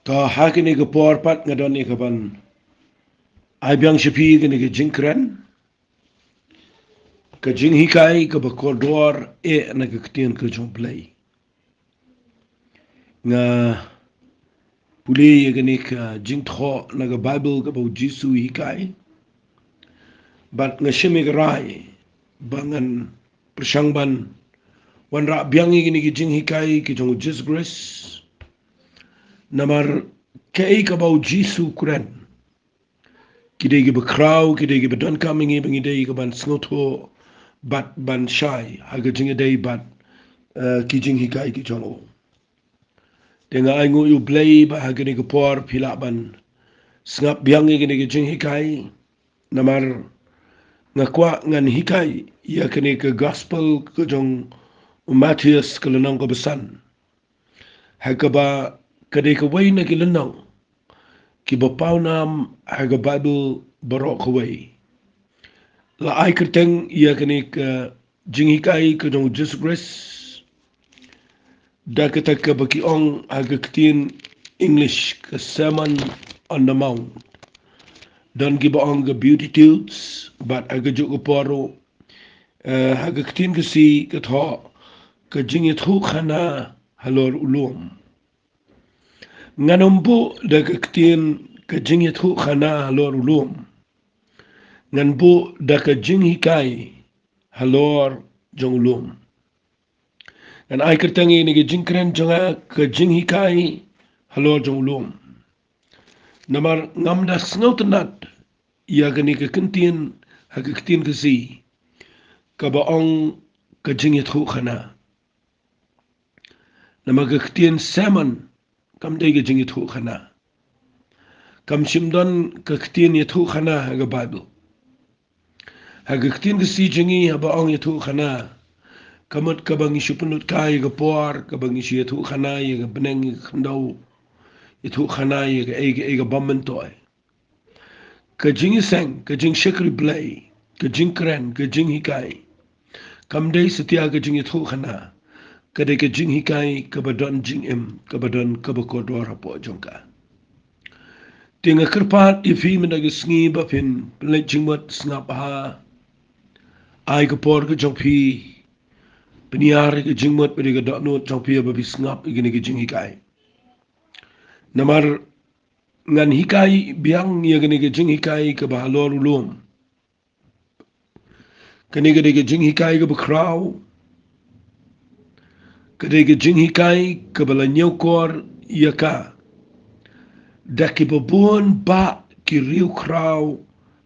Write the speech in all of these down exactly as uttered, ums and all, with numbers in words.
Ta ha kane ka por pat nga don ïa ka ban ai biang sha phi kane ka jingkren, ka jinghikai kaba kordor eh na ka ktien ka jong U Blei. Nga pule ïa kane ka jingthoh na ka Baibl kaba U Jisu u hikai. Bad nga shim ïa ka rai ba ngan pyrshang ban wanrah biang ïa kane ka jinghikai ka jong U Jisu Khrist. Namar kaei kaba U Jisu u kren, ki dei kiba khraw, ki dei kiba donkam ïa ngi ba ngi dei ka ban sngewthuh bad ban shai ha ka jingïadei bad, eh, ki jinghikai ki jong u. Te nga ainguh ïa U Blei ba ha kane ka por phi lah ban sngap biang ïa kane ka jinghikai. Namar nga kwah ngan hikai ïa kane ka gospel ka jong u Mathaios ka lynnong kaba san, ha kaba ka dei kawei na ki lynnong kiba pawnam ha ka Baibl baroh kawei. La ai kyrteng ïa kane ka jinghikai ka jong U Jisu Khrist da kata kaba ki ong ha ka ktien English ka Sermon on the Mount. Don kiba ong ka Beatitudes, bad ha kajuh ka por ruh, eh, ha ka ktien Khasi ka thoh ka jingïathuhkhana halor u lum. Ngan ym buh da ka ktien ka jingïathuhkhana halor u lum. Ngan buh da ka jinghikai halor jong u lum. Ngan ai kyrteng ïa kane ka jingkren jong nga ka jinghikai halor jong u lum. Namar ngam da sngewtynnat ïa kane ka kyntien ha ka ktien Khasi kaba ong ka jingïathuhkhana. Namar ka ktien sermon kam dei ka jingïathuhkhana. Kam shym don ka ktien ïathuhkhana ha ka Baibl. Ha ka ktien Khasi jong ngi haba ong ïathuhkhana, ka mut kaba ngi shu pynlut kai ïa ka por, kaba ngi shu ïathuhkhana ïa ka bneng, ïa ka khyndew, ïathuhkhana ïa kaei kaei kaba myntoi. Ka jingïaseng, ka jingshakri Blei, ka jingkren, ka jinghikai, kam dei satia ka jingïathuhkhana. Ka dei ka jinghikai kaba don jingim, kaba don kaba kordor hapoh jong ka. Te nga kyrpad ïa phi mynta ka sngi ba phin pynleit jingmut sngap bha. Ai ka por ka jong phi, pynïar ïa ka jingmut bad ïa ka dohnud jong phi ba phi sngap ïa kane ka jinghikai. Namar ngan hikai biang ïa kane ka jinghikai kaba halor u lum. Kane ka dei ka jinghikai kaba khraw. Ka dei ka jinghikai kaba la ñiewkor ïa ka da kiba bun bah ki riewkhraw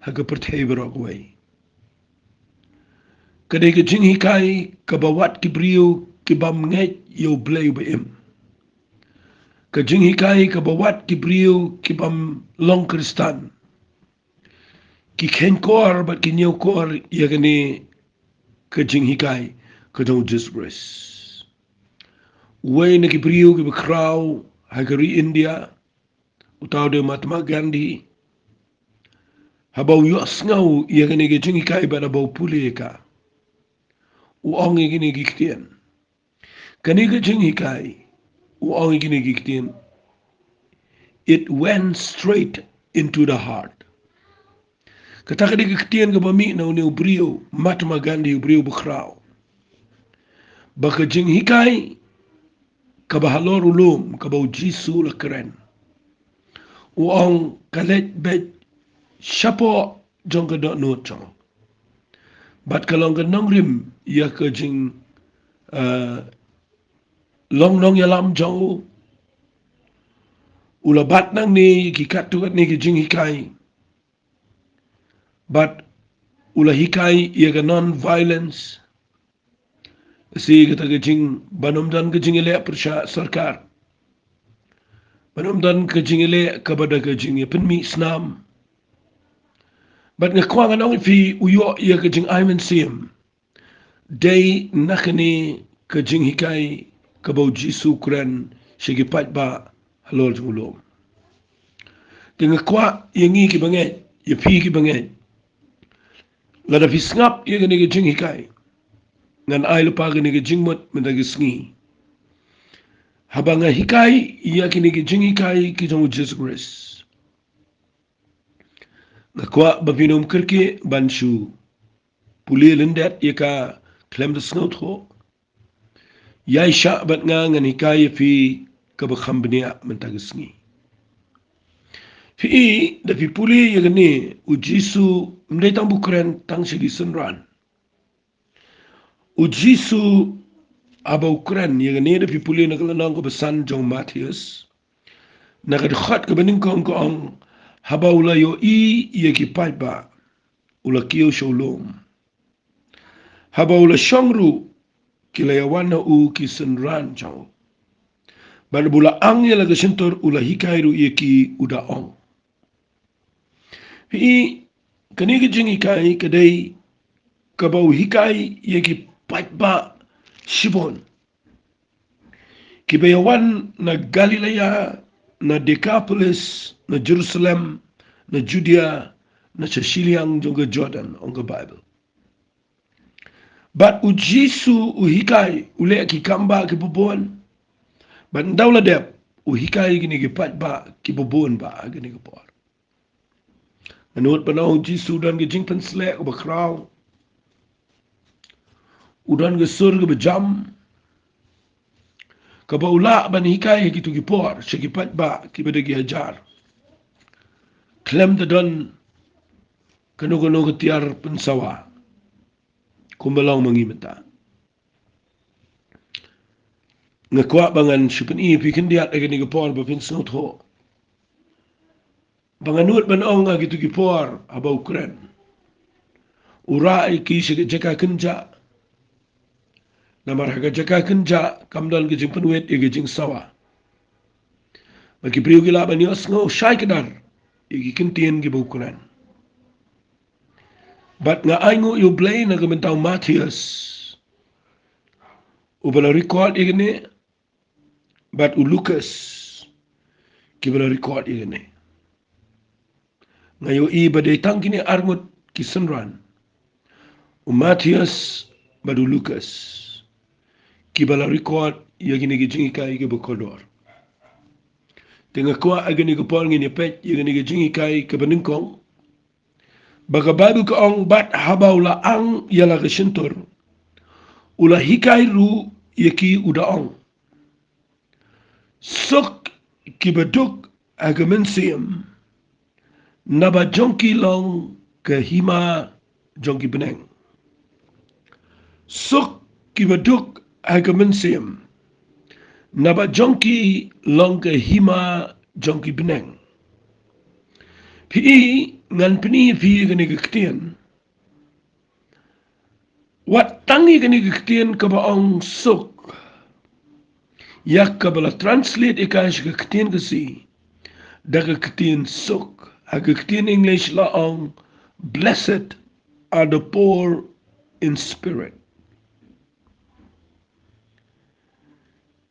ha ka pyrthei baroh kawei. Ka dei ka jinghikai kaba wad ki briew kibym ngeit ïa U Blei uba im. Ka jinghikai kaba wad ki briew kibym long Khristan. Ki kheiñkor bad ki ñiewkor ïa kane ka jinghikai ka jong U Jisu Khrist. Uwei na ki briew kiba khraw ha ka ri India, uta u dei Mahatma Gandhi. Haba u ïohsngew ïa kane ka jinghikai bad haba u pule ïa ka, u ong ïa kine ki ktien. Kane ka jinghikai, u ong ïa kine ki ktien, it went straight into the heart. Kata ka dei ka ktien kaba mih na une u briew, Mahatma Gandhi, u briew bakhraw. Ba ka jinghikai kaba halor u lum, kaba U Jisu u la kren, u ong ka leit beit shapoh jong ka dohnud jong u. Bad ka long ka nongrim ïa ka jing, eh, long nongïalam jong u. U la bat nangne ïa ki katto katne ki jinghikai. Bad u la hikai ïa ka non-violence. Shi kata ka jing, ban ym don ka jingïaleh pyrshah sorkar. Ban ym don ka jingïaleh kaba da ka jingïapynmih snam. Bad nga kwah ngan ong ïa phi, u ïoh ïa ka jingai mynsiem dei na kane ka jinghikai kaba U Jisu u kren sha ki paidbah halor jong u lum. Te nga kwah ïa ngi kiba ngeit, ïa phi kiba ngeit, lada phi sngap ïa kane ka jinghikai, ngan ai lypa kane ka jingmut mynta ka sngi. Haba nga hikai ïa kine ki jinghikai ki jong u Jisu Khrist, nga kwah ba phin ym kyrkieh ban shu pule lyndet ïa ka khlem da sngewthuh. Ïaishah bad nga, ngan hikai ïa phi kaba kham bniah mynta ka sngi. Phi i, da phi pule ïa kane, u Jisu ym dei tang ba u kren tang sha ki synran. U Jisu haba u kren ïa kane, da phi pule na ka lynnong kaba san jong u Mathaios, na ka dkhot kaba nyngkong ka ong, haba u la ïohi ïa ki paidbah, u la kiew sha u lum. Haba u la shong ruh, ki la ïawan ha u ki synran jong u. Bad haba u la ang ïa la ka shyntur, u la hikai ruh ïa ki, u da ong. Phi i, kane ka jinghikai ka dei kaba u hikai ïa ki paidbah shibun, kiba ïawan na Galilaia, na Dekapolis, na Jerusalem, na Judia, na sha shiliang jong ka Jordan, ong ka Baibl. Bad u Jisu u hikai, u leh ki kam bah kiba bun. Bad ynda u la dep, u hikai kine ki paidbah kiba bun bah ha kane ka por. Nga nud ban ong, u Jisu u don ka jingpynsleh kaba khraw. U don ka sur kaba jam, kaba u lah ban hikai ha kito ki por sha ki paidbah kiba da ki hajar, khlem da don kano kano ka tiar pynsawa kumba long ma ngi mynta. Nga kwah ba ngan shu pyni ïa phi khyndiat ha kane ka por ba phin sngewthuh. Ba nga nud ban ong, ha kito ki por haba u kren, u rah ïa ki sha ka jaka kynjah. Namar ha ka jaka kynjah kam don ka jingpynwit ïa ka jingsawa. Ba ki briew ki lah ban ïohsngew shai kdar ïa ki ktien kiba u kren. Bad nga ainguh ïa u Blei na ka bynta u Mathaios, uba la record ïa kane, bad u Lukas, kiba la record ïa kane. Nga ïohi ba dei tang kine arngut ki synran, u Mathaios bad u Lukas, kiba la record ïa kine ki jinghikai kiba kordor. Te nga kwah ha kane ka por ngin ïa peit ïa kane ka jinghikai kaba nyngkong. Ba ka Baibl ka ong, bad haba u la ang ïa la ka shyntur, u la hikai ruh ïa ki, u da ong. Suk kiba duk ha ka mynsiem, naba jong ki long ka hima jong ki bneng. Suk kiba duk ha ka mynsiem, naba jong ki long ka hima jong ki bneng. Phi i, ngan pyni ïa phi kane ka ktien. Wat tang ïa kane ka ktien kaba ong suk, ïa kaba la translate ïa ka sha ka ktien Khasi da ka ktien suk, ha ka ktien English la ong, "Blessed are the poor in spirit."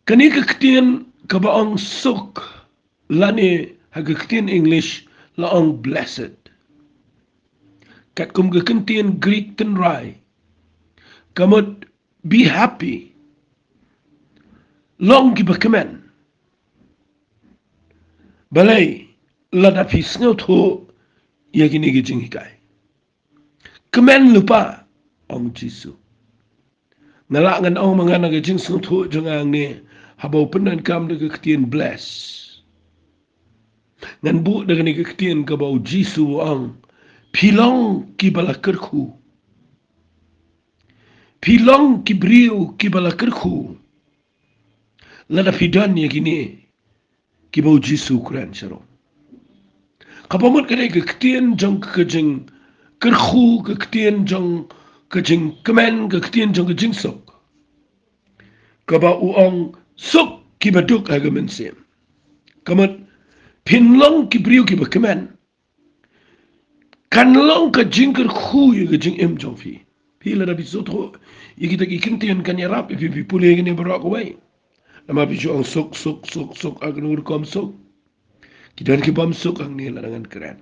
Kane ka ktien kaba ong suk, lane ha ka ktien English la ong blessed. Katkum ka ktien Greek tynrai, ka mut be happy. Long kiba kmen. Balei, lada phi sngewthuh ïa kine ki jinghikai. Kmen lypa, ong Jisu. Nga lah ngan ong ma nga na ka jingsngewthuh jong nga hangne, haba u pyndonkam da ka ktien bless. Ngan buh da kane ka ktien kaba u Jisu u ong, phi long kiba la kyrkhu. Phi long ki briew kiba la kyrkhu. Lada phi don ïa kine kiba u Jisu u kren sharum. Kaba mut ka dei ka ktien jong ka jingkyrkhu, ka ktien jong ka jingkmen, ka ktien jong ka jingsuk. Kaba u ong suk kiba duk ha ka mynsiem. Ka mut phin long ki briew kiba kmen. Kan long ka jingkyrkhu ïa ka jingim jong phi. Phi lada phi sngewthuh ïa kita ki ktien kan ïarap ïa phi, phi pule ïa kine baroh kawei. Namar phi shu ong suk, suk, suk, suk, ha kano ka rukom suk. Ki don ki bym suk hangne lada ngan kren.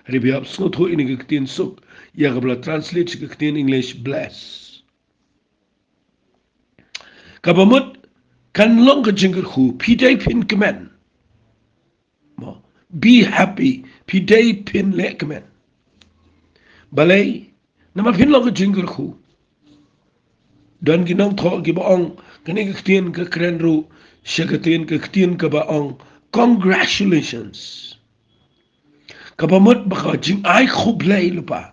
Hynrei phi hap sngewthuh ïa kane ka ktien suk, ïa kaba la translate sha ka ktien English bless. Kaba mut, Kan long ka jingkyrkhu, phi dei phin kmen. Mo, be happy, phi dei phin leh kmen. Balei? Namar phin long ka jingkyrkhu. Don ki nongthoh kiba ong, kane ka ktien ka kren ruh sha ka ktien, ka ktien kaba ong, congratulations. Kaba mut ba ka jingai khublei lypa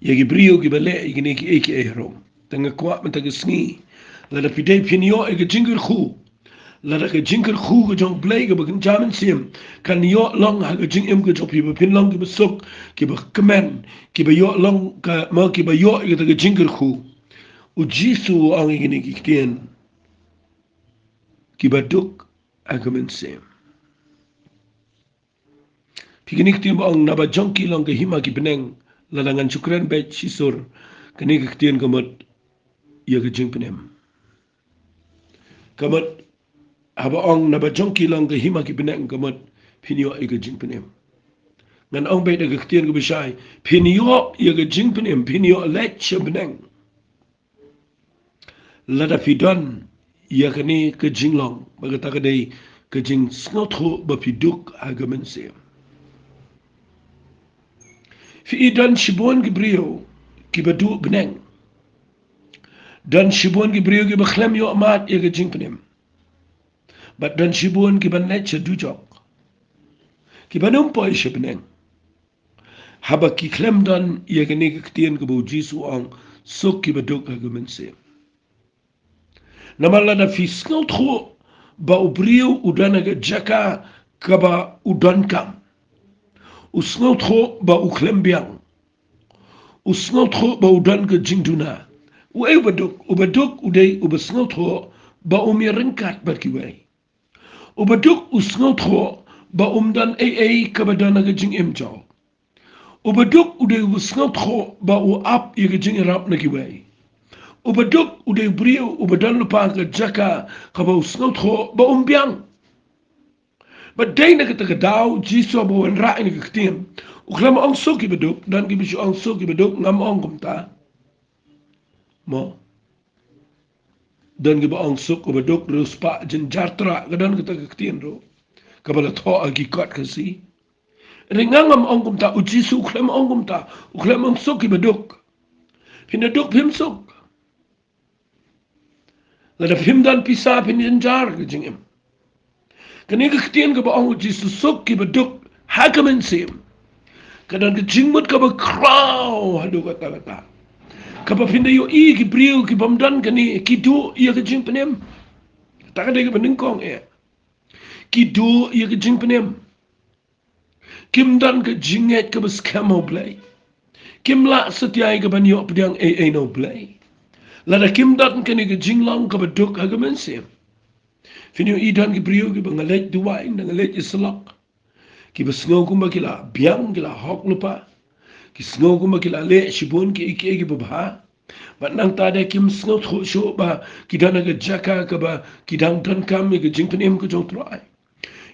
ïa ki briew kiba leh ïa kine kiei kiei harum. Te nga kwah mynta ka sngi, lada phi dei phin ïoh ïa ka jingkyrkhu, lada ka jingkyrkhu ka jong U Blei kaba kynja mynsiem kan ïoh long ha ka jingim ka jong phi, ba phin long kiba suk, kiba kmen, kiba ïoh long ka, mo, kiba ïoh ïa kata ka jingkyrkhu. U Jisu u ong ïa kine ki ktien, kiba duk ha ka mynsiem. Phi, kine ki ktien ba ong, naba jong ki long ka hima ki bneng, lada ngan shu kren beit shisur, kane ka ktien ka mut ïa ka jingpynim. Ka mut, haba ong naba jong ki long ka hima ki bneng, ka mut phin ïoh ïa ka jingpynim. Ngan ong beit da ka ktien kaba shai, phin ïoh ïa ka jingpynim, phin ïoh leit sha bneng, lada phi don ïa kane ka jinglong, ba kata ka dei ka jingsngewthuh ba phi duk ha ka mynsiem. Phi, don shibun ki briew kiba duh bneng. Don shibun ki briew kiba khlem ïoh mad ïa ka jingpynim. Bad don shibun kiban leit sha dujok, kiban ym poi sha bneng, haba ki khlem don ïa kane ka ktien kaba U Jisu u ong, suk kiba duk ha ka mynsiem. Namar lada phi sngewthuh ba u briew u don ha ka jaka kaba u donkam, u sngewthuh ba u khlem biang, u sngewthuh ba u don ka jingduna, uei uba duk? Uba duk u dei uba sngewthuh ba um ïaryngkat bad kiwei. Uba duk u sngewthuh ba um don ei ei kaba don ha ka jingim jong u. Uba duk u dei uba sngewthuh ba u ap ïa ka jingïarap na kiwei. Uba duk u dei u briew uba don lypa ka jaka kaba u sngewthuh ba um biang. Bad dei na kata ka daw Jisu haba u wanrah ïa kane ka ktien, u khlem ong suk kiba duk. Don kiba shu ong suk kiba duk, ngam ong kumta. Mo, don kiba ong suk kiba duk, riewspah jynjar tyrwa, ka don kata ka ktien ruh kaba la thoh ha ki kot Khasi. Hynrei nga ngam ong kumta, u Jisu u khlem ong kumta, u khlem ong suk kiba duk. Phin da duk phim suk. Lada phim don pisa phin jynjar ka jingim. Kane ka ktien kaba ong u Jisu suk kiba duk ha ka mynsiem, ka don ka jingmut kaba khraw haduh katta katta. Kaba phin da ïohi ki briew kibym don kane ki duh ïa ka jingpynim. Kata ka dei kaba nyngkong eh. Ki duh ïa ka jingpynim. Kim don ka jingngeit kaba skhem ha U Blei. Kim lah satia ïa kaban ïoh pdiang ei ei na U Blei. Lada kim don kane ka jinglong kaba duk ha ka mynsiem. Phin ïohi don ki briew kiba nga leit duwai, nga leit ïasyllok, kiba sngew kumba ki la biang, ki la hok lypa. Ki sngew kumba ki la leh shibun kiei kiei kiba bha. Bad nangta de kim sngewthuh shuh ba ki don ha ka jaka kaba ki dang donkam ïa ka jingpynim ka jong U Trai.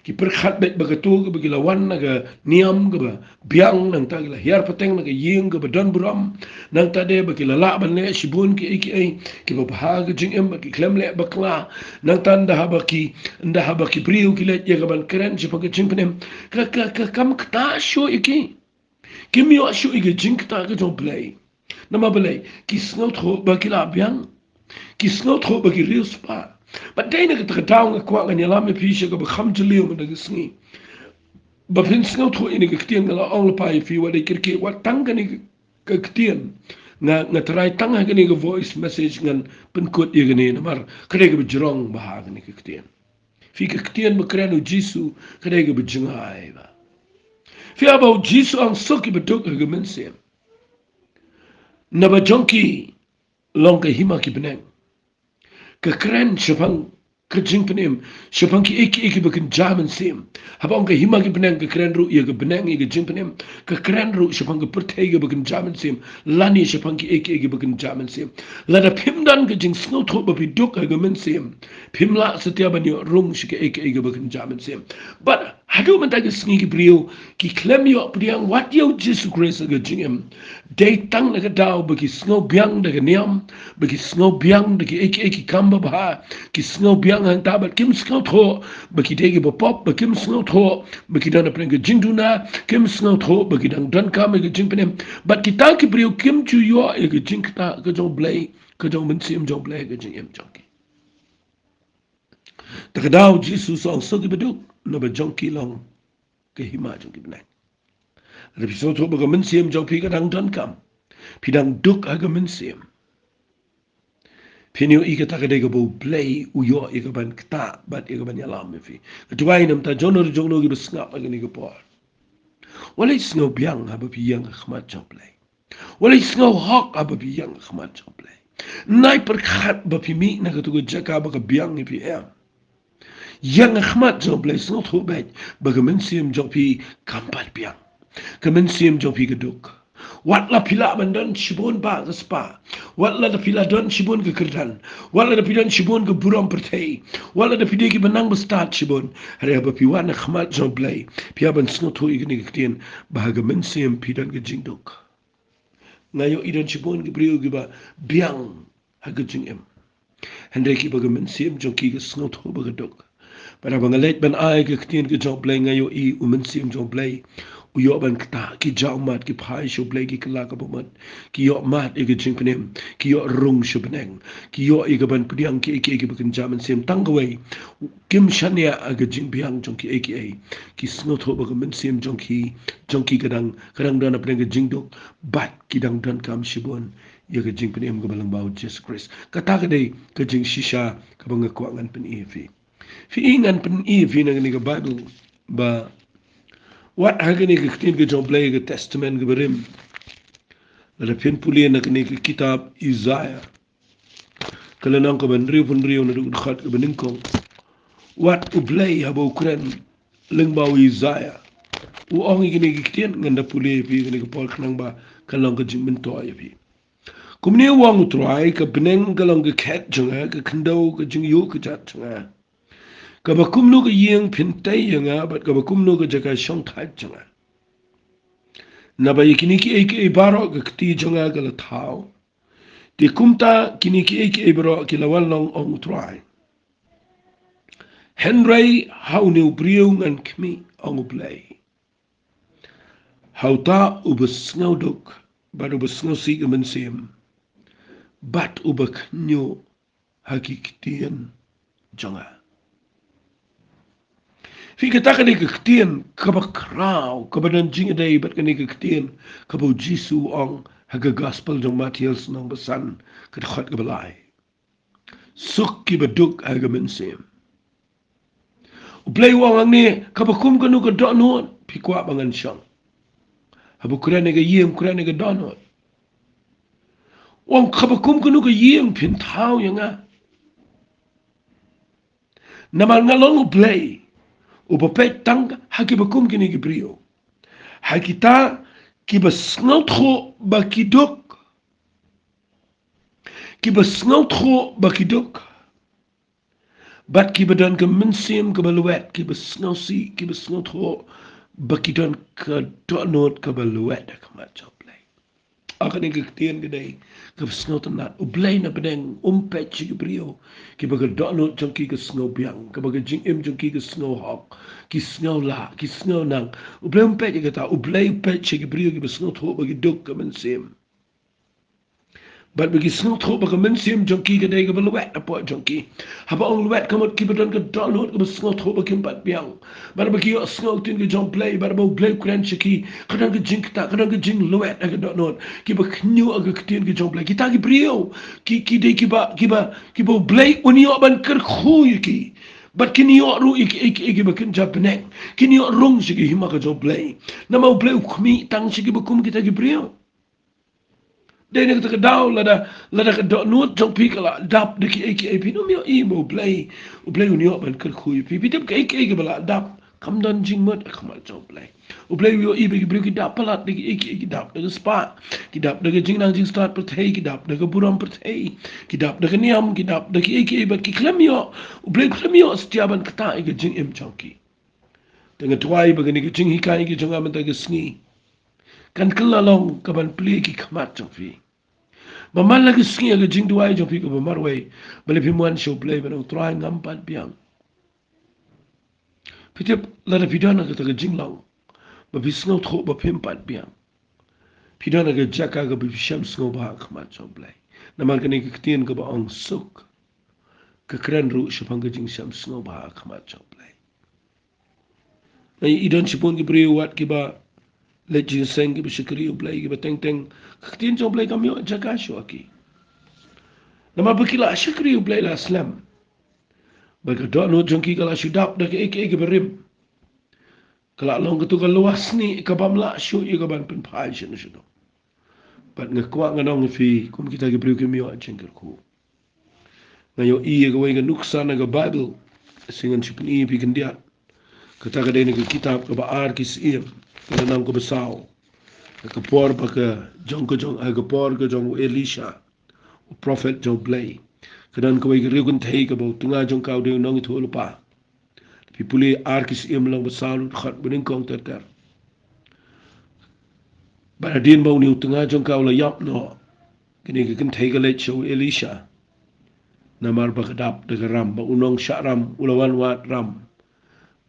Ki pyrkhat beit ba kato kaba ki la wan na ka niam kaba biang, nangta ki la hiar pateng na ka ïing kaba don burom. Nangta de ba ki la lah ban leh shibun kiei kiei kiba bha ha ka jingim, ba ki khlem leh bakla. Nangta ynda haba ki, ynda haba ki briew ki leit ïa kaban kren shaphang ka jingpynim, ka, ka, ka kam ktah shuh ïa ki. Kim ïoh shuh ïa ka jingktah ka jong U Blei. Namar balei? Ki sngewthuh ba ki la biang. Ki sngewthuh ba ki riewspah. Bad dei na kata ka daw nga kwah ngan ïalam ïa phi sha kaba kham jylliew mynta ka sngi, ba phin sngewthuh ïa kane ka ktien. Nga la ong lypa ïa phi, wat dei kyrkieh, wat tang kane ka ktien. Nga, nga tharai tang ha kane ka voice message ngan pynkut ïa kane, namar ka dei kaba jrong bha kane ka ktien. Phi, ka ktien ba kren u Jisu ka dei kaba jngai bha. Phi, haba u Jisu u ong suk kiba duk ha ka mynsiem, naba jong ki long ka hima ki bneng, ka kren shaphang ka jingpynim, shaphang kiei kiei kiba kynja mynsiem. Haba ong ka hima ki bneng, ka kren ruh ïa ka bneng, ïa ka jingpynim. Ka kren ruh shaphang ka pyrthei kaba kynja mynsiem, lane shaphang kiei kiei kiba kynja mynsiem. Lada phim don ka jingsngewthuh ba phi duk ha ka mynsiem, phim lah satia ban ïoh rung sha kiei kiei kiba kynja mynsiem. Bad Haduh mynta ki sngi ki briew ki khlem ïoh pdiang wat ïa u Jisu Khrist ha ka jingim. Dei tang na ka daw ba ki sngew biang da ka niam, ba ki sngew biang da ki ei ki ei ki kam babha, ki sngew biang hangta bad kim sngewthuh ba ki dei ki bapop, ba kim sngewthuh ba ki don hapdeng ka jingduna, kim sngewthuh ba ki dang donkam ïa ka jingpynim. Bad kita ki briew kim ju ïoh ïa ka jingktah ka jong Blei, ka jong u Mynsiem jong Blei ha ka jingim jong ki. Te ka daw Jisu u ong, suk kiba duk, naba jong ki long ka hima jong ki bneng. Lada phi sngewthuh ba ka mynsiem jong phi ka dang donkam, phi dang duk ha ka mynsiem, phin ïohi kata ka dei kaba u Blei u ïoh ïa kaban ktah bad ïa kaban ïalam ïa phi. Ka duwai namar jong no jong no kiba sngap ha kane ka por. Wat leit sngew biang haba phi ïeng ha khmat jong u Blei. Wat leit sngew hok haba phi ïeng ha khmat jong u Blei. Wat leit pyrkhat ba phi mih na katu ka jaka ba ka biang ïa phi, em. Ïeng ha khmat jong u Blei, sngewthuh beit ba ka mynsiem jong phi kam pat biang. Ka mynsiem jong phi ka duk. Wat la phi lah ban don shibun bah ka spah, wat la phi lah don shibun ka kyrdan, wat la phi don shibun ka burom pyrthei, wat la phi dei kiba nang bastad shibun, hynrei haba phi wan ha khmat jong u Blei, phi hap ban sngewthuh ïa kane ka ktien, ba ha ka mynsiem phi don ka jingduk. Nga ïohi don shibun ki briew kiba biang ha ka jingim, hynrei kiba ka mynsiem jong ki ka sngewthuh ba ka duk. Bad haba nga leit ban ai ka ktien ka jong u Blei, nga ïohi u Mynsiem jong u Blei u ïoh ban ktah. Ki jaw mad, ki phai sha u Blei, ki kylla ka bamut, ki ïoh mad ïa ka jingpynim, ki ïoh rung sha bneng, ki ïoh ïa kaban pdiang kiei kiei kiba kynja mynsiem. Tang kawei, kim shaniah ha ka jingbiang jong kiei kiei. Ki sngewthuh ba ka mynsiem jong ki, jong ki ka dang, ka dang don hapdeng ka jingduk, bad ki dang donkam shibun ïa ka jingpynim kaba lyngba u Jisu Khrist. Kata ka dei ka jingshisha kaba nga kwah ngan pyni ïa phi. Phi i, ngan pyni ïa phi na kane ka Baibl ba wat ha kane ka ktien ka jong u Blei, ka Testament kaba rim, lada phin pule na kane ka kitab Isaiah, ka lynnong kaba hynriewphew hynriew, naduh ka dkhot kaba nyngkong, wat u Blei haba u kren lyngba u Isaiah, u ong ïa kine ki ktien. Ngan da pule ïa phi kane ka por khnang ba kan long ka jingmyntoi ïa phi. Kumne u ong u Trai: Ka bneng ka long ka khet jong nga, ka khyndew ka jingïoh kjat jong nga. Kaba kumno ka ïing phin tei ïa nga, bad kaba kumno ka jaka shongthait jong nga? Naba ïa kine kiei kiei baroh ka kti jong nga ka la thaw. Te kumta kine kiei kiei baroh ki la wan long, ong u Trai. Hynrei ha une u briew ngan khmih, ong u Blei, ha uta uba sngewduk bad uba sngewsih ka mynsiem, bad uba khynñiuh ha ki ktien jong nga. Phi, kata ka dei ka ktien kaba khraw, kaba don jingïadei bad kane ka ktien kaba u Jisu u ong ha ka Gospel jong u Mathaios lynnong ba san, ka dkhot kaba lai: Suk kiba duk ha ka mynsiem. U Blei u ong hangne, kaba kum kano ka dohnud phi kwah ba ngan shong? Haba u kren ïa ka ïing, u kren ïa ka dohnud. U ong, kaba kum kano ka ïing phin thaw ïa nga? Namar nga long u Blei uba peit tang ha kiba kum kine ki briew, ha kita kiba sngewthuh ba ki duk, kiba sngewthuh ba ki duk, bad kiba don ka mynsiem kaba lwet, kiba sngewsih, kiba sngewthuh ba ki don ka dohnud kaba lwet ha khmat jong u Blei. Ha kane ka ktien ka dei kaba sngewtynnat. U Blei na bneng um peit sha ki briew kiba ka dohnud jong ki ka sngew biang, kaba ka jingim jong ki ka sngew hok, ki sngew lah, ki sngew nang. U Blei um peit ïa kata. U Blei u peit sha ki briew kiba sngewthuh ba ki duk ka mynsiem, bad ba ki sngewthuh ba ka mynsiem jong ki ka dei kaba lwet hapoh jong ki. Haba ong lwet, ka mut kiba don ka dohnud kaba sngewthuh ba kim pat biang, bad ba ki ïohsngew ktien ka jong u Blei, bad ba u Blei u kren sha ki, ka don ka jingktah, ka don ka jinglwet ha ka dohnud. Kiba khynñiuh ha ka ktien ka jong u Blei. Kita ki briew ki, ki dei kiba, kiba, kiba u Blei un ïoh ban kyrkhu ïa ki. Bad kin ïoh ruh ïa kiei kiei kiba kynja bneng. Kin ïoh rung sha ka hima ka jong u Blei. Namar u Blei u khmih tang sha kiba kum kita ki briew. Dei na kata ka daw, lada, lada ka dohnud jong phi ka la dap da kiei kiei, phin ym ïohi ba u Blei, u Blei un ïoh ban kyrkhu ïa phi. Phi tip, kiei kiei kiba la dap kam don jingmut ha khmat jong u Blei. U Blei u ïohi ba ki briew ki dap palat da kiei kiei, ki dap da ka spah, ki dap da ka jingnang jingstad pyrthei, ki dap da ka burom pyrthei, ki dap da ka niam, ki dap da kiei kiei, bad ki khlem ïoh, u Blei u khlem ïoh satia ban ktah ïa ka jingim jong ki. Te nga duwai ba kane ka jinghikai ka jong nga mynta ka sngi kan kylla long kaban plie ki khmat jong phi. Ba man la ka sngi ha ka jingduwai jong phi kaba marwei, ba lada phim wan sha U Blei ba ong Trai ngam pat biang. Phi tip lada phi don ha kata ka jinglong ba phi sngewthuh ba phim pat biang, phi don ha ka jaka kaba phi shem sngewbha ha khmat jong U Blei. Namar kane ka ktien kaba ong suk ka kren ruh shaphang ka jingshem sngewbha ha khmat jong U Blei. Ngi i don shibun ki briew wat kiba leit jingïaseng, kiba shakri U Blei, kiba teng teng ka ktien jong U Blei kam ïoh jaka shuh ha ki. Namar ba ki la shakri U Blei la slem. Ba ka dohnud jong ki ka la shu dap da kaei kaei kaba rim. Ka la long katto ka lwasniang kabym lah shuh ïa kaban pynphai shano shano. Bad nga kwah ngan ong ïa phi kum kita ki briew kim ïoh jingkyrkhu. Nga ïohi ïa kawei ka nuksa na ka Baibl, shu ngan shu pyni ïa phi khyndiat. Kata ka dei na ka kitab kaba ar Ki Syiem, ka lynnong kaba saw. Ha ka por ba ka jong ka jong, ha ka por ka jong u Elisha, u prophet jong U Blei, ka don kawei ka riew kynthei kaba u tnga jong ka u dei u nongïathuhlypa. Phi pule ar Ki Syiem lynnong ba saw, dkhot ba nyngkong ter ter. Bad hadien ba une u tnga jong ka u la ïap noh, kane ka kynthei ka leit sha u Elisha. Namar ba ka dap da ka ram, ba u nongshah ram u la wan wad ram.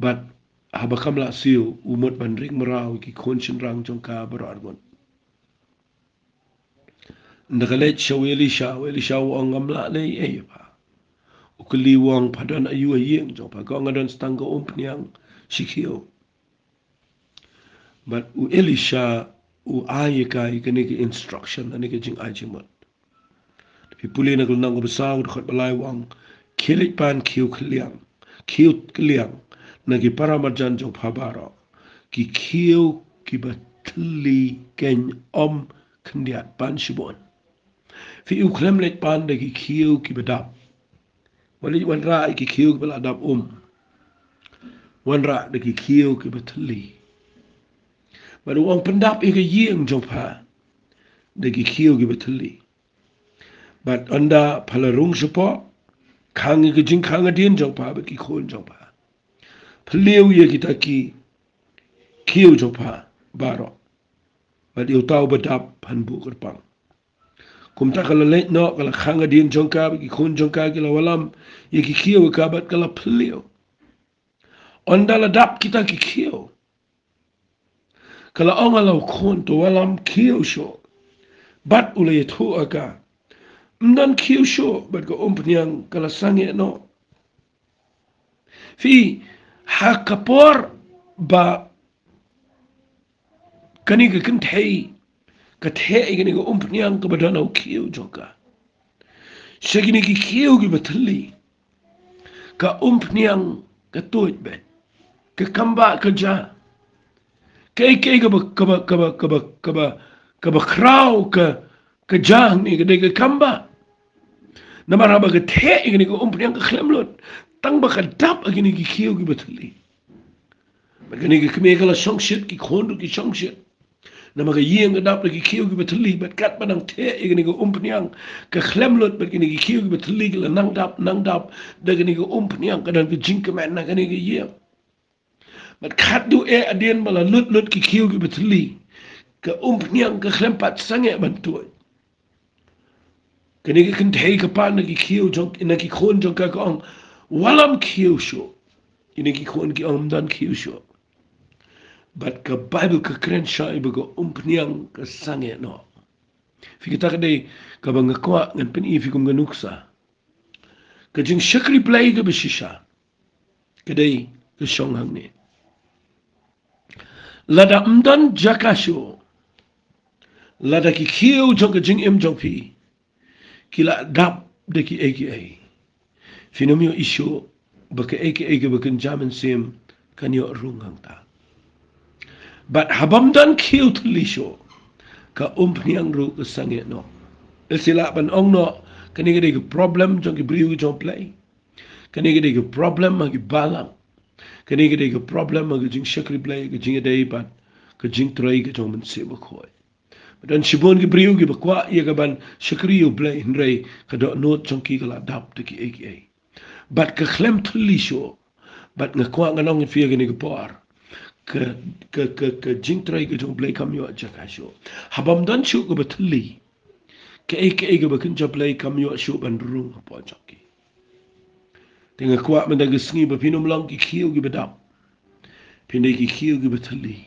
Bad haba kam lah siew, u mut ban ring mraw ïa ki khun shynrang jong ka baroh arngut. Ynda ka leit sha u Elisha, u Elisha u ong ngam lah leh ei ei pha. U kylli u ong pha don aïu ha ïing jong pha, ka ong nga don tang ka umphniang shi khiew. Bad u Elisha u ai ïa ka ïa kane ka instruction, kane ka jingai jingmut. Phi pule na ka lynnong kaba saw, dkhot ba lai u ong, khie leit pan khiew kylliang, khiew kylliang na ki para marjan jong pha baroh, ki khiew kiba thylli, keiñ, um khyndiat, pan shibun. Phi, u khlem leit pan da ki khiew kiba dap. Wat leit wanrah ïa ki khiew kiba la dap um. Wanrah da ki khiew kiba thylli. Bad u ong pyndap ïa ka ïing jong pha da ki khiew kiba thylli. Bad ynda pha la rung shapoh, khang ïa ka jingkhang hadien jong pha bad ki khun jong pha. Phylliew ïa kita ki khiew jong pha baroh. Bad ïa uta uba dap phan buh kyrpang. Kumta ka la leit noh, ka la khang hadien jong ka bad ki khun jong ka ki la wallam ïa ki khiew ïa ka bad ka la phylliew. Ynda la dap kita ki khiew, ka la ong ïa la u khun, to wallam khiew shuh. Bad u la ïathuh ïa ka, ym don khiew shuh, bad ka umphniang ka la sangeh noh. Phi, ha ka por ba kane ka kynthei ka theh ïa kane ka umphniang kaba don ha u khiew jong ka sha kine ki khiew kiba thylli, ka umphniang ka tuid beit, ka kambah ka ja. Kaei kaei kaba, kaba, kaba, kaba, kaba, kaba khraw ka, ka ja hangne ka dei ka kambah. Namar haba ka theh ïa kane ka umphniang ka khlem lut, tang ba ka dap ha kine ki khiew kiba thylli. Bad kane ka kmie ka la shongshit, ki khun ruh ki shongshit. Namar ka ïing ka dap da ki khiew kiba thylli, bad katba nang theh ïa kane ka umphniang ka khlem lut, bad kine ki khiew kiba thylli ki la nang dap, nang dap, da kane ka umphniang ka don ka jingkmen na kane ka ïing. Bad khadduh eh hadien ba la lut lut ki khiew kiba thylli, ka umphniang ka khlem pat sangeh ban tuid. Kane ka kynthei ka pan na ki khiew jong, na ki khun jong ka, ka ong, wallam khiew shuh. Kine ki khun ki ong, ym don khiew shuh. Bad ka Baibl ka kren shai ba ka umphniang ka sangeh noh. Phi, kata ka dei kaba nga kwah ngan pyni ïa phi kum ka nuksa. Ka jingshakri Blei kaba shisha ka dei ka shong hangne. Lada ym don jaka shuh, lada ki khiew jong ka jingim jong phi ki la dap da kiei kiei, phin ym ïohi shuh ba kaei kaei kaba kynja mynsiem kan ïoh rung hangta. Bad haba ym don khiew thylli shuh, ka umphniang ruh ka sangeh noh. Lehse lah ban ong noh, kane ka dei ka problem jong ki briew jong U Blei. Kane ka dei ka problem ha ki balang. Kane ka dei ka problem ha ka jingshakri Blei, ka jingïadei bad ka jingtrei ka jong u Mynsiem Bakhuid. Don shibun ki briew kiba kwah ïa kaban shakri ïa U Blei, hynrei ka dohnud jong ki ka la dap da kiei kiei. Bad ka khlem thylli shuh. Bad nga kwah ngan ong ïa phi ha kane ka por, ka, ka, ka, ka jingtrei ka jong U Blei kam ïoh jaka shuh. Haba ym don shuh kaba thylli, kaei kaei kaba kynja Blei kam ïoh shuh ban rung hapoh jong ki. Te nga kwah mynta ka sngi ba phin ym long ki khiew kiba dap, phin dei ki khiew kiba thylli,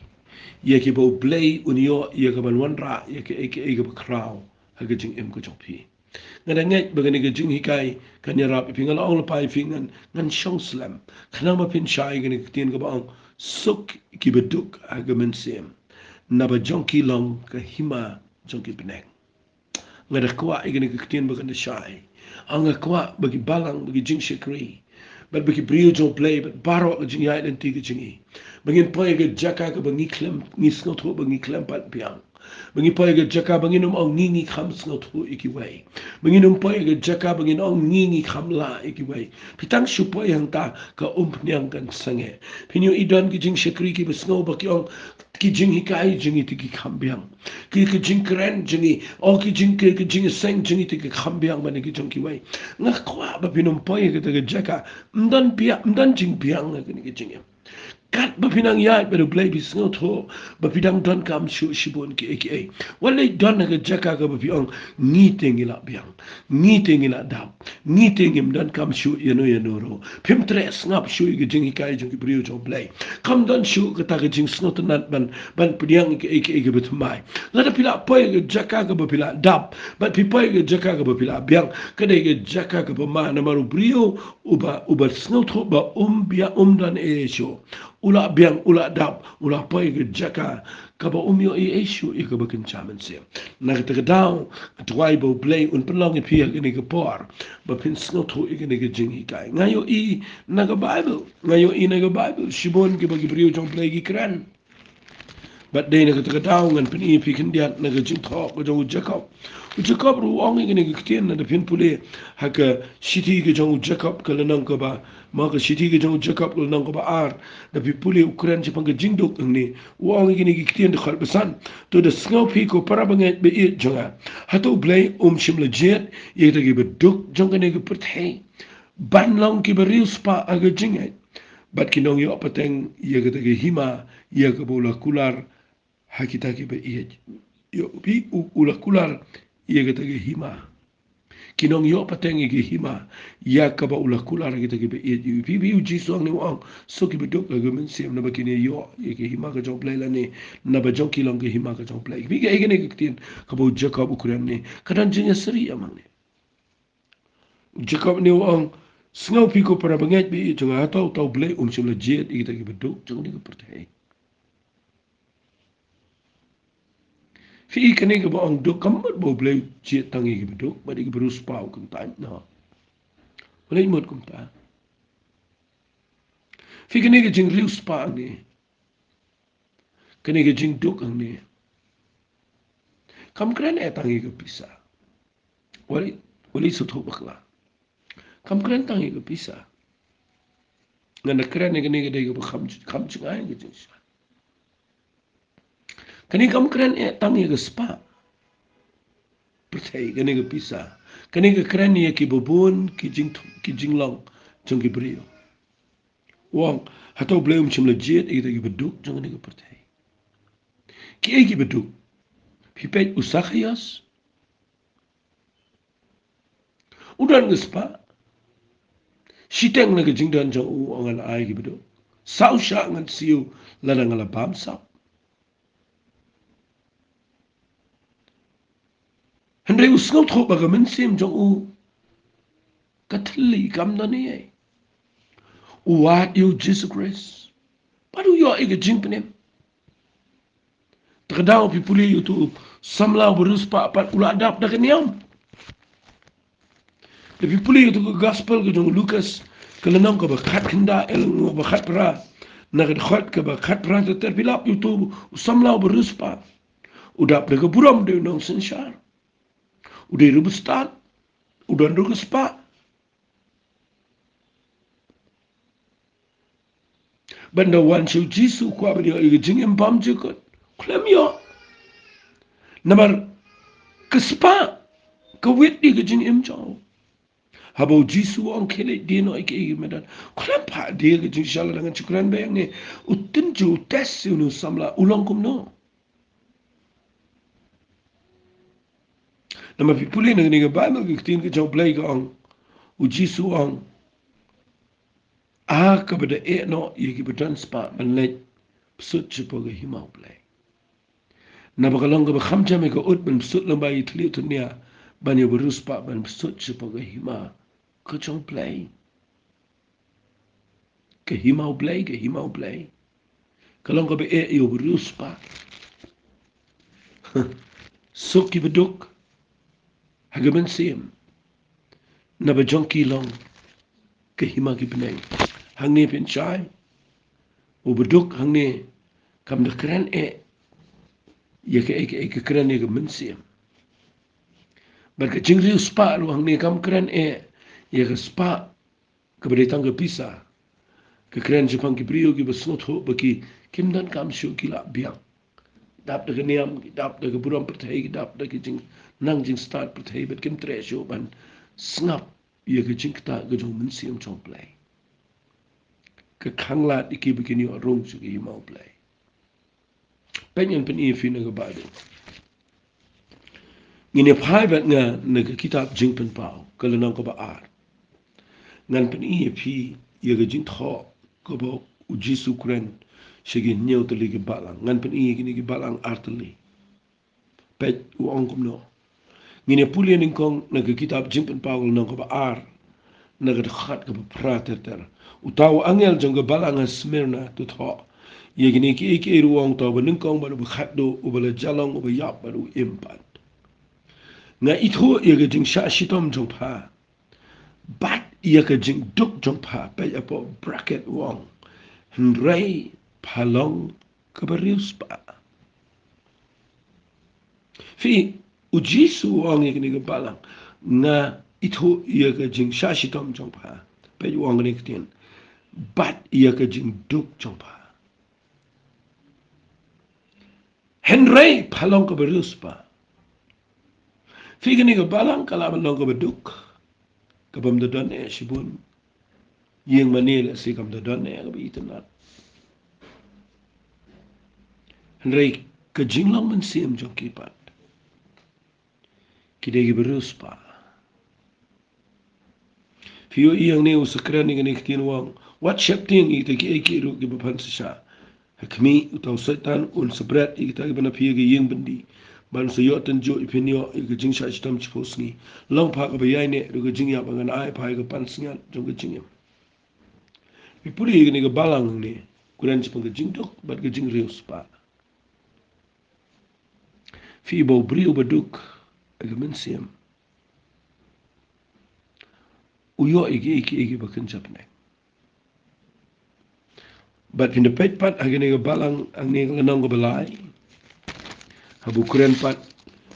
ïa kiba U Blei un ïoh ïa ka ban wanrah ïa kaei kaei kaba khraw ha ka jingim ka jong phi. Nga da ngeit ba kane ka jinghikai kan ïarap ïa phi. Nga la ong lypa ïa phi, ngan, ngan shong slem, khnang ba phin shai kane ka ktien kaba ong, suk kiba duk ha ka mynsiem, naba jong ki long ka hima jong ki bneng. Nga da kwah ïa kane ka ktien ba kan da shai. Nga kwah ba ki balang, ba ki jingshakri, bad ba ki briew jong U Blei, bad baroh ka jingïaid lynti ka jong ngi, ba ngin poi ha ka jaka kaba ngi khlem, ngi sngewthuh ba ngi khlem pat biang. Ba ngi poi ha ka jaka ba ngin ym ong ngi, ngi kham sngewthuh ïa kiwei. Ba ngin ym poi ha ka jaka ba ngin ong ngi, ngi kham lah ïa kiwei. Phi tang shu poi hangta, ka umphniang kan sangeh. Phin ïohi don ki jingshakri kiba sngew ba ki ong, ki jinghikai jong ngi te ki kham biang. Ki, ki jingkren jong ngi, o ki jing, ki, ki jingïaseng jong ngi te ki kham biang ban ki jong kiwei. Nga kwah ba phin ym poi ha kata ka jaka. Ym don biang, ym don jingbiang ha kane ka jingim. Katba phi nang ïaid bad U Blei, phi sngewthuh ba phi dang donkam shuh shibun kiei kiei. Wat leit don ha ka jaka kaba phi ong, ngi te ngi lah biang, ngi te ngi lah dap, ngi te ngim donkam shuh ïano ïano ruh. Phim treh sngap shuh ïa ka jinghikai jong ki briew jong U Blei. Kam don shuh kata ka jingsngewtynnat ban, ban pdiang ïa kaei kaei kaba thymmai. Lada phi lah poi ha ka jaka kaba phi lah dap, bad phi poi ha ka jaka kaba phi lah biang, ka dei ka jaka kaba ma, namar u briew uba, uba sngewthuh ba um biang, um don ei ei shuh, u lah biang, u lah dap, u lah poi ha ka jaka kaba um ïohi ei ei shuh ïa kaba kynja mynsiem. Na kata ka daw, nga duwai ba U Blei un pynlong ïa phi ha kane ka por ba phin sngewthuh ïa kane ka jinghikai. Nga ïohi na ka Baibl, nga ïohi na ka Baibl, shibun kiba ki briew jong U Blei ki kren. Bad dei na kata ka daw ngan pyni ïa phi khyndiat na ka jingthoh ka jong u Jakob. U Jakob ruh u ong ïa kane ka ktien, lada phin pule ha ka shithi ka jong u Jakob ka lynnong kaba, ma ka shithi ka jong u Jakob ka lynnong kaba ar, lada phi pule u kren shaphang ka jingduk hangne. U ong ïa kine ki ktien, dkhot ba san: To da sngew phi ko para bangeit ba ïeit jong nga, hato U Blei um shym la jied ïa kita kiba duk jong kane ka pyrthei ban long kiba riewspah ha ka jingngeit, bad ki nongïoh pateng ïa kita ki hima ïa kaba u la kular ha kita kiba ïeit. Ïoh phi, u, u la kular ïa kita ki hima. Ki nongïoh pateng ïa ki hima ïa kaba u la kular ha kita kiba ïeit. Ïoh phi, phi, u Jisu hangne u ong, suk kiba duk ha ka mynsiem, naba kin ïoh ïa ki hima ka jong U Blei lane, naba jong ki long ki hima ka jong U Blei. Phi, kaei kane ka ktien kaba u Jakob u kren ne? Ka don jingïasyrïa ma hangne. U Jakob ne u ong, sngew phi ko para bangeit ba ïeit jong nga, hato, hato U Blei um shym la jied ïa kita kiba duk jong kane ka pyrthei? Phi, kane kaba ong duk, kam mut ba U Blei u jied tang ïa kiba duk, bad ïa kiba riewspah u kyntait noh. Balei mut kumta? Phi, kane ka jingriewspah hangne, kane ka jingduk hangne, kam kren eh tang ïa ka pisa. Wat leit, wat leit sngewthuh bakla. Kam kren tang ïa ka pisa. Ngan da kren ïa kane ka dei kaba kham, kham jngai ka jingshisha. Kane kam kren eh tang ïa ka spah pyrthei, kane ka pisa. Kane ka kren ïa kiba bun ki jing, ki jinglong jong ki briew. U ong, hato U Blei um shym la jied ïa kita kiba duk jong kane ka pyrthei? Kiei kiba duk? Phi peit u Sakhaios. U don ka spah. Shiteng na ka jingdon jong u u ong, ngan ai kiba duk. Saw shah ngan siew lada nga la bam saw. Hynrei u sngewthuh ba ka mynsiem jong u ka thylli, kam don ei ei. U wad ïa u Jisu Khrist bad u ïoh ïa ka jingpynim. Te ka daw phi pule ïa uto u samla uba riewspah pat u la dap da ka niam. Te phi pule ïa uto ka gospel ka jong u Lukas, ka lynnong kaba khatkhyndai, eh, lynnong kaba khatphra, na ka dkhot kaba khatphra ter ter, phi lap ïa uto u samla uba riewspah. U dap da ka burom, u dei u nongsynshar, u dei ruh ba stad, u don ruh ka spah. Bad ynda wan sha u Jisu, u kwah ban ïoh ïa ka jingim bymjukut, u khlem ïoh. Namar ka spah ka wit ïa ka jingim jong u. Haba u Jisu u ong khie leit die noh ïa kiei kiei ba me don. Khlem pat die ka jingshisha lada ngan shu kren biang ne. U tynjuh, u test ïa une u samla, u long kumno. Namar phi pule na kane ka Baibl, ka ktien ka jong U Blei ka ong, u Jisu u ong, a kaba da eh noh ïa kiba don spah ban leit bsut shapoh ka hima U Blei. Naba ka long kaba kham jam ïa ka ut ban bsut lyngba ïa i thliew thnia ban ïa u briew spah ban bsut shapoh ka hima ka jong U Blei. Ka hima U Blei, ka hima U Blei. Ka long kaba eh ïa u briew spah. Suk kiba duk ha ka mynsiem. Naba jong ki long ka hima ki bneng. Hangne pynshai, uba duk hangne kam da kren eh ïa kaei kaei, ka kren ïa ka mynsiem. Bad ka jingriewspah ruh hangne kam kren eh ïa ka spah kaba dei tang ka pisa. Ka kren shaphang ki briew kiba sngewthuh ba ki kim donkam shuh, ki lah biang. Ki dap da ka niam, ki dap da ka burom pyrthei, ki dap da ka jing, nang jingstad pyrthei, bad kim treh shuh ban sngap ïa ka jingktah ka jong u Mynsiem jong U Blei. Ka khanglad ïa ki ba kin ïoh rung sha ka hima U Blei. Peit, ngan pyni ïa phi na ka Baibl. Ngin ïa phai bad nga na ka kitab Jingpynpaw, ka lynnong kaba ar. Ngan pyni ïa phi ïa ka jingthoh kaba u Jisu u kren sha ki hynñiew tylli ki balang. Ngan pyni ïa kine ki balang ar tylli. Peit u ong kumno. Ngin ïa pule nyngkong na ka kitab Jingpynpaw lynnong kaba ar, na ka dkhot kaba phra ter ter. Uta u angel jong ka balang ha Smirna u thoh ïa kine kiei kiei ruh, u ong, uta uba nyngkong bad uba khatduh, uba la jalong, uba ïap bad u im pat. Nga ithuh ïa ka jingshah shitom jong pha bad ïa ka jingduk jong pha. Peit hapoh bracket u ong, hynrei pha long kaba riewspah. Phi, u Jisu u ong ïa kane ka balang, nga ithuh ïa ka jingshah shitom jong pha. Peit u ong kane ka ktien, bad ïa ka jingduk jong pha. Hynrei pha long kaba riewspah. Phi, kane ka balang ka lah ban long kaba duk, kabym da don eh shibun. Ïing mane lehse kam da don eh kaba itynnad. Hynrei ka jinglong mynsiem jong ki pat, ki dei kiba riewspah. Phi ïohi hangne u sa kren ïa kane ka ktien u ong, wat sheptieng ïa kita kiei kiei ruh kiba phan sa shah. Ha khmih, uta u Soitan un sa bret ïa kita kiba na phi ïa ka ïing byndi, bad un sa ïoh tynjuh ïa phin ïoh ïa ka jingshah shitom shiphew sngi. Long pha kaba ïaineh ruh ka jingïap, ba ngan ai pha ïa ka pansngiat jong ka jingim. Phi pule ïa kane ka balang hangne, u kren shaphang ka jingduk bad ka jingriewspah. Phi, ba u briew uba duk ha ka mynsiem, u ïoh ïa kiei kiei kiba kynja bneng. Bad phin da peit pat ha kane ka balang hangne, ka lynnong kaba lai, haba u kren pat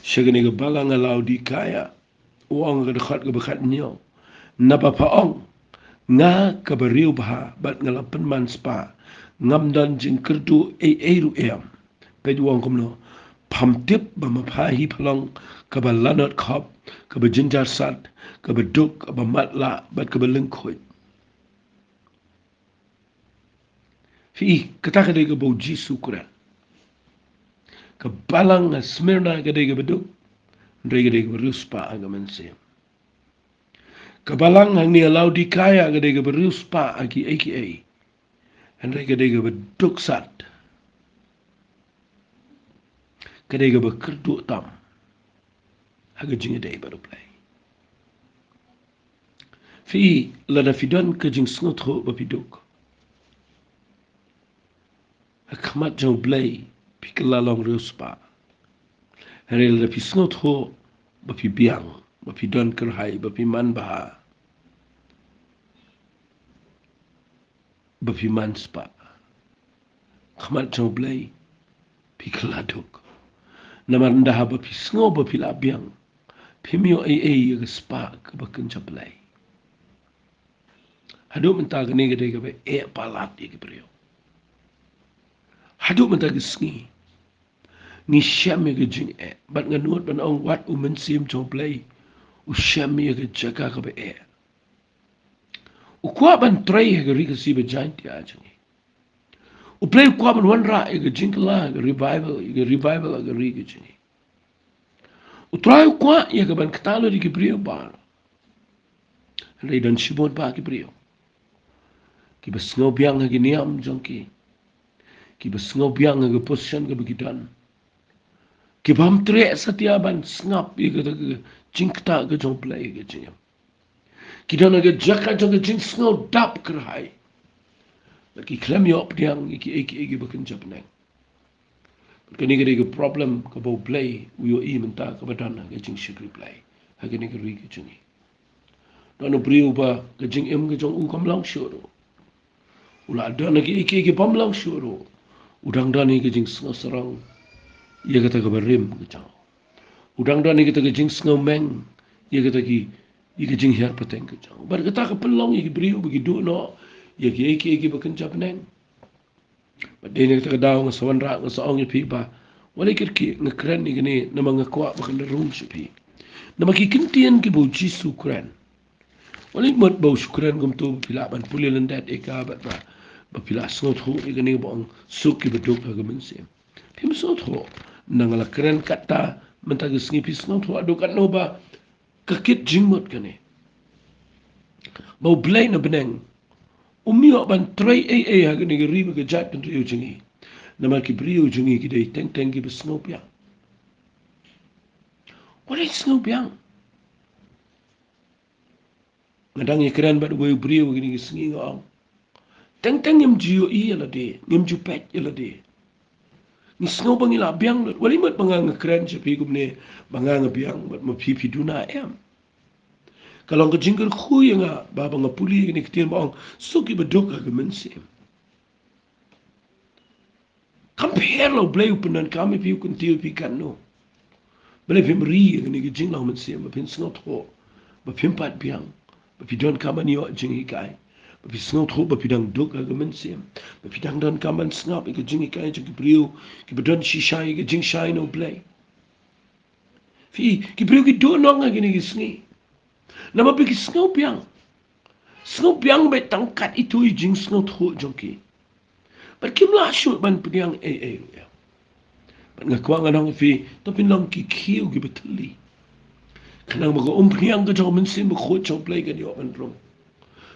sha kane ka balang ha Laodikaia, u ong ha ka dkhot kaba khathynñiew, naba pha ong, nga kaba riewbha bad nga la pynman spah, ngam don jingkyrduh ei ei ruh em. Peit u ong kumno, pham tip ba ma pha hi pha long kaba lanot khop, kaba jynjar sat, kaba duk, kaba matlah bad kaba lyngkhuid. Phi, kata ka dei kaba u Jisu u kren. Ka balang ha Smirna ka dei kaba duk, hynrei ka dei kaba riewspah ha ka mynsiem. Ka balang hangne ha Laodikaia ka dei kaba riewspah ha kiei kiei, hynrei ka dei kaba duk sat. Ka dei kaba kyrduh tam ha ka jingïadei bad U Blei. Phi, lada phi don ka jingsngewthuh ba phi duk, ha khmat jong U Blei phi kylla long riewspah. Hynrei lada phi sngewthuh ba phi biang, ba phi don kyrhai, ba phi manbha, ba phi man spah, khmat jong U Blei phi kylla duk. Namar ynda haba phi sngew ba phi la biang, phim ïoh ei ei ïa ka spah kaba kynja Blei. Haduh mynta kane ka dei kaba eh palat ïa ki briew. Haduh mynta ka sngi ngi shem ïa ka jingeh, bad nga nud ban ong, wat u Mynsiem jong U Blei u shem ïa ka jaka kaba eh. U kwah ban trei ha ka ri Khasi ba jaiñtia jong ngi. U Blei u kwah ban wanrah ïa ka jingkylla, ïa ka revival, ïa ka revival ha ka ri ka jong ngi. U Trai u kwah ïa ka ban ktah lut ïa ki briew baroh. Hynrei don shibun bah ki briew kiba sngew biang ha ki niam jong ki, kiba sngew biang ha ka position kaba ki don, ki bym treh satia ban sngap ïa kata ka jingktah ka jong U Blei ha ka jingim. Ki don ha ka jaka jong ka jingsngew dap kyrhai. Bad ki khlem ïoh pdiang ïa kiei kiei kiba kynja bneng. Bad kane ka dei ka problem kaba U Blei u ïohi mynta kaba don ha ka jingshakri Blei ha kane ka ri ka jong ngi. Don u briew ba ka jingim ka jong u kam long shuh ruh. U la don ha kiei kiei ki bym long shuh ruh. U dang don ha ka jingsngew sarong ïa kata kaba rim ka jong u. U dang don ha kata ka jingsngew meng ïa kata ki, ïa ka jinghiar pateng ka jong u. Bad kata ka pynlong ïa ki briew ba ki duh noh ïa kiei kiei kiba kynja bneng. Bad dei na kata ka daw nga sa wanrah, nga sa ong ïa phi ba, wat leh kyrkieh, nga kren ïa kane namar nga kwah ba kan da rung sha phi. Namar ki ktien kiba U Jisu u kren, wat leh mut ba u shu kren kumto ba phi lah ban pule lyndet ïa ka bad ba, ba phi lah sngewthuh ïa kane ba ong suk kiba duk ha ka mynsiem. Phim sngewthuh. Nang la kren katta mynta ka sngi, phi sngewthuh haduh katno ba ka kit jingmut kane, ba U Blei na bneng um ïoh ban trei ei ei ha kane ka ri bad ka jaitbynriew jong ngi. Namar ki briew jong ngi ki dei teng teng kiba sngew biang. Wat leh sngew biang. Nga dang ïakren bad uwei u briew ha kine ki sngi, nga ong, teng teng ngim ju ïohi ïa lade, ngim ju peit ïa lade. Ngi sngew ba ngi la biang lut. Wat leh mut ba nga nga kren sha phi kumne ba nga nga biang, bad ma phi phi duna, em. Ka long ka jingkyrkhu ïa nga ba, ba nga pule ïa kine ki ktien ba ong suk kiba duk ha ka mynsiem. Kam pher la U Blei u pyndonkam ïa phi, u kyntiew ïa phi katno. Balei phim ri ïa kane ka jinglong mynsiem, ba phin sngewthuh, ba phim pat biang, ba phi donkam ban ïoh jinghikai, ba phi sngewthuh ba phi dang duk ha ka mynsiem, ba phi dang donkam ban sngap ïa ka jinghikai jong ki briew kiba don shisha ïa ka jingshai na U Blei. Phi, ki briew ki duh noh ha kine ki sngi. Namar ba ki sngew biang. Sngew biang beit tang kat ito i jingsngewthuh jong ki. Bad kim lah shuh ban pdiang ei ei ruh, em. Bad nga kwah ngan ong ïa phi, to phin long ki khiew kiba thylli. Khnang ba ka umphniang ka jong ka mynsiem bakhuid jong U Blei kan ïoh ban rung.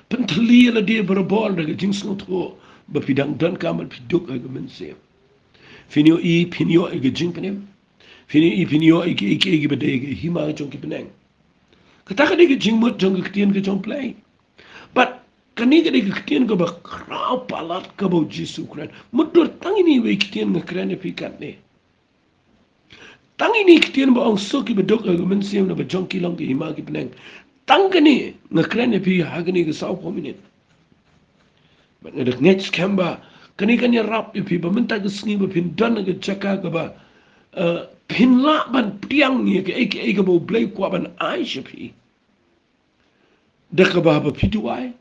Pynthylli ïa lade barabor da ka jingsngewthuh ba phi dang donkam ban phi duk ha ka mynsiem. Phin ïohi, phin ïoh ïa ka jingpynim. Phin ïohi, phin ïoh ïa ki, ïa ki, ïa ki ba dei ka hima jong ki bneng. Kata ka dei ka jingmut jong ka ktien ka jong U Blei. Bad kane ka dei ka ktien kaba khraw palat kaba U Jisu u kren. Mutdur tang ine iwei i ktien nga kren ïa phi katne. Tang ine i ktien ba ong suk kiba duk ha ka mynsiem, naba jong ki long ka hima ki bneng. Tang kane nga kren ïa phi ha kane ka sawphew minit. Bad nga da ngeit skhem ba kane kan ïarap ïa phi ba mynta ka sngi ba phin don ha ka jaka kaba, eh, phin lah ban pdiang ïa kaei kaei kaba U Blei u kwah ban ai sha phi. Da kaba haba phi duwai,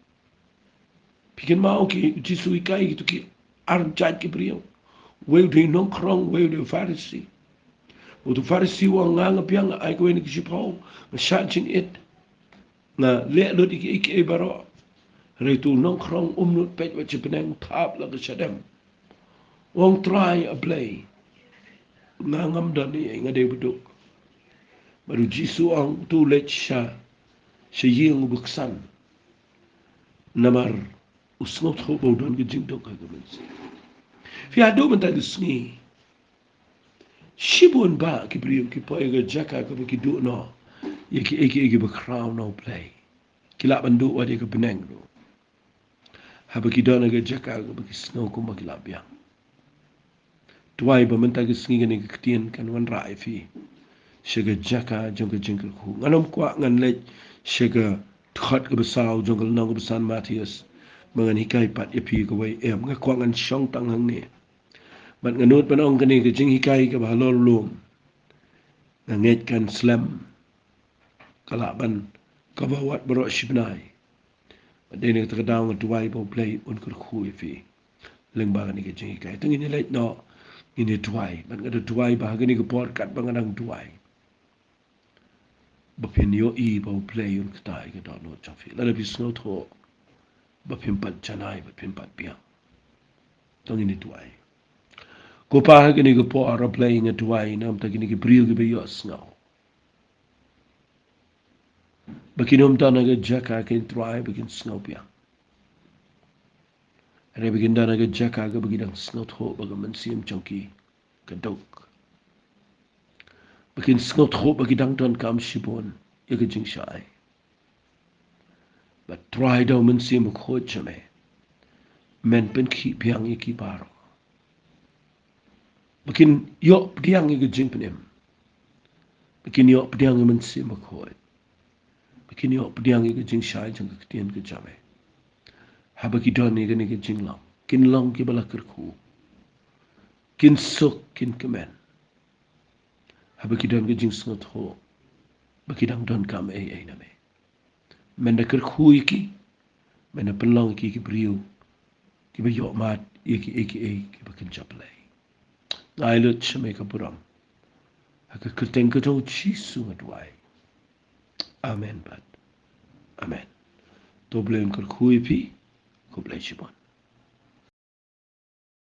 phi kynmaw ki, U Jisu u hikai kito ki ar jait ki briew. Uwei u dei u nongkhrong, uwei u dei u Pharisi. Uto u Pharisi u ong, nga nga biang, nga ai kawei na ki shiphew, nga shah jingit, nga leh lut ïa kiei kiei baroh. Hynrei uto u nongkhrong um nud peit wat sha bneng, u thap la ka shadem. U ong, Trai, A Blei, nga ngam don ei ei, nga dei uba duk. Bad U Jisu u ong, to leit sha, sha ïing uba ksan. Namar u sngewthuh ba u don ka jingduk ha ka mynsiem. Phi, haduh mynta ka sngi, shibun bah ki briew ki poi ha ka jaka kaba ki duh noh ïa kiei kiei kiba khraw na U Blei. Ki lah ban duh wat ïa ka bneng ruh. Haba ki don ha ka jaka kaba ki sngew kumba ki lah biang. Duwai ba mynta ka sngi kane ka ktien kan wanrah ïa phi sha ka jaka jong ka jingkyrkhu. Ngan ym kwah ngan leit sha ka dkhot kaba saw jong ka lynnong kaba san Mathaios ba ngan hikai pat ïa phi kawei, em, nga kwah ngan shong tang hangne. Bad nga nud ban ong kane ka jinghikai kaba halor lum, nga ngeit kan slem, ka lah ban kaba wat baroh shi bnai. Bad dei na kata ka daw nga duwai ba U Blei un kyrkhu ïa phi lyngba kane ka jinghikai. Te ngin ïa leit noh, ngin ïa duwai. Bad nga da duwai ba ha kane ka por katba nga dang duwai, ba phin ïohi ba U Blei un ktah ïa ka dohnud jong phi. Lada phi sngewthuh ba phim pat janai, ba phim pat biang. To ngin duwai. Ko Pa, ha kane ka por, A Blei, nga duwai namar kine ki briew kiba ïohsngew ba kin ym don ha ka jaka, ko Trai, ba kin sngew biang. Hynrei ba kin don ha ka jaka kaba ki dang sngewthuh ba ka mynsiem jong ki ka duk. Ba kin sngewthuh ba ki dang donkam shibun ïa ka jingshai. Bad Trai, da u Mynsiem Bakhuid jong me, men pynkhih biang ïa ki baroh. Ba kin ïoh pdiang ïa ka jingpynim. Ba kin ïoh pdiang ïa u Mynsiem Bakhuid. Ba kin ïoh pdiang ïa ka jingshai jong ka ktien ka jong me. Haba ki don ïa kane ka jinglong, kin long kiba la kyrkhu, kin suk, kin kmen. Haba ki don ka jingsngewthuh ba ki dang donkam ei ei na me. Men da kyrkhu ïa ki, men da pynlong ïa ki ki briew kiba ïohmad ïa kiei kiei kiba kynja Blei. Nga ai lut sha me ka burom. Ha ka kyrteng ka jong U Jisu nga duwai. Amen bad amen. To U Blei un kyrkhu ïa phi. Khublei shibun.